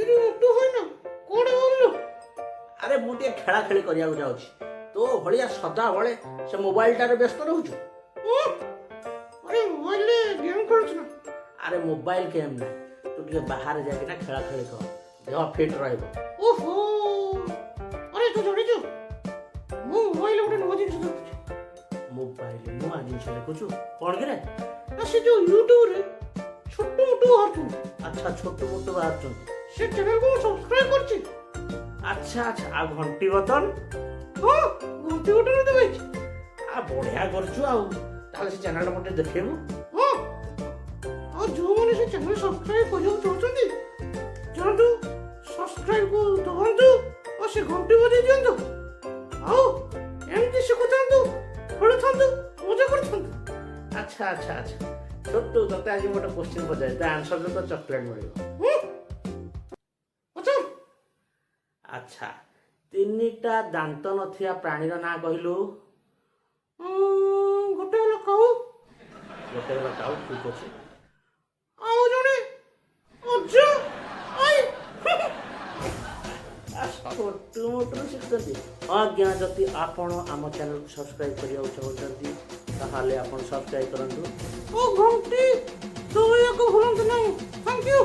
ଇରେ ମୋଟୁ ଭାଇନା, କୋଉଠି ଗଲୁ? ଆରେ, ମୁଁ ଟିକେ ଖେଳା ଖେଳି କରିବାକୁ ଯାଉଛି। ତୋ ଭଳିଆ ସଦାବେଳେ ସେ ମୋବାଇଲଟାରେ ବ୍ୟସ୍ତ ରହୁଛୁ। ଆରେ, ମୋବାଇଲରେ ଗେମ୍ ଖେଳୁଛୁ ନା? ଆରେ, ମୋବାଇଲ ଗେମ୍ ନାହିଁ। ତୁ ଟିକେ ବାହାରେ ଯାଇକିନା ଖେଳା ଖେଳି କର, ଦେହ ଫିଟ୍ ରହିବ। ଓହୋ, ଆରେ ତୁ ଜାଣିଛୁ, ମୁଁ ମୋବାଇଲରେ ଗୋଟେ ନୂଆ ଜିନିଷ ଦେଖୁଛି। ମୋବାଇଲ ନୂଆ ଜିନିଷ ଦେଖୁଛୁ? କ'ଣ କିରେ? ନା, ସେ ଯୋଉ ୟୁଟ୍ୟୁବରେ ଛୋଟ ମୋଟୁ ବାହାରୁଛନ୍ତି। ଆଚ୍ଛା, ଛୋଟ ମୋଟ ବାହାରୁଛନ୍ତି। ସେ ଚ୍ୟାନେଲକୁ ମୁଁ ସବସ୍କ୍ରାଇବ କରିଛି। ଆଚ୍ଛା, ଆଉ ଘଣ୍ଟି ବଟନ? ହଁ, ଘଣ୍ଟି ବଟନ ଦବାଇଛି। ଆ, ବଢିଆ କରୁଛୁ। ଆଉ ତାହେଲେ ସେ ଚ୍ୟାନେଲଟା ମୋତେ ଦେଖେଇବୁ? ହଁ, ଆଉ ଯେଉଁମାନେ ସେ ଚ୍ୟାନେଲ ସବସ୍କ୍ରାଇବ କରିବାକୁ ଚାହୁଁଛନ୍ତି, ଯାଆନ୍ତୁ, ସବସ୍କ୍ରାଇବକୁ ଦବାନ୍ତୁ ଆଉ ସେ ଘଣ୍ଟି ବଜାଇ ଦିଅନ୍ତୁ। ଆଉ ଏମିତି ଶିଖୁଥାନ୍ତୁ, ଖେଳୁଥାନ୍ତୁ, ମଜା କରୁଥାନ୍ତୁ। ଆଚ୍ଛା, ଛୋଟୁ, ତତେ ଆଜି ମୁଁ ଗୋଟେ କୋଶ୍ଚିନ୍ ପଚାରି, ତା ଆନ୍ସର ତ ଚକୋଲେଟ୍ ମିଳିବ। ହୁଁ, ଆଚ୍ଛା। ଆଚ୍ଛା, ତିନିଟା ଦାନ୍ତ ନଥିବା ପ୍ରାଣୀର ନାଁ କହିଲୁ। ଗୋଟେ ହେଲା କାଉ। ଗୋଟେ ହେଲା କାଉ, ଠିକ ଅଛି। ଆଉ ଜଣେ ଅଜା I. ଛୋଟୁ ମୋଟରୁ ଶିଖୁଛନ୍ତି। ଆଜ୍ଞା, ଯଦି ଆପଣ ଆମ ଚ୍ୟାନେଲକୁ ସବସ୍କ୍ରାଇବ କରିବାକୁ ଚାହୁଁଛନ୍ତି, ତାହେଲେ ଆପଣ ସବସ୍କ୍ରାଇବ କରନ୍ତୁ। ଓ ଘଣ୍ଟି ଦବାଇବାକୁ ଭୁଲନ୍ତୁ ନାହିଁ। Thank you.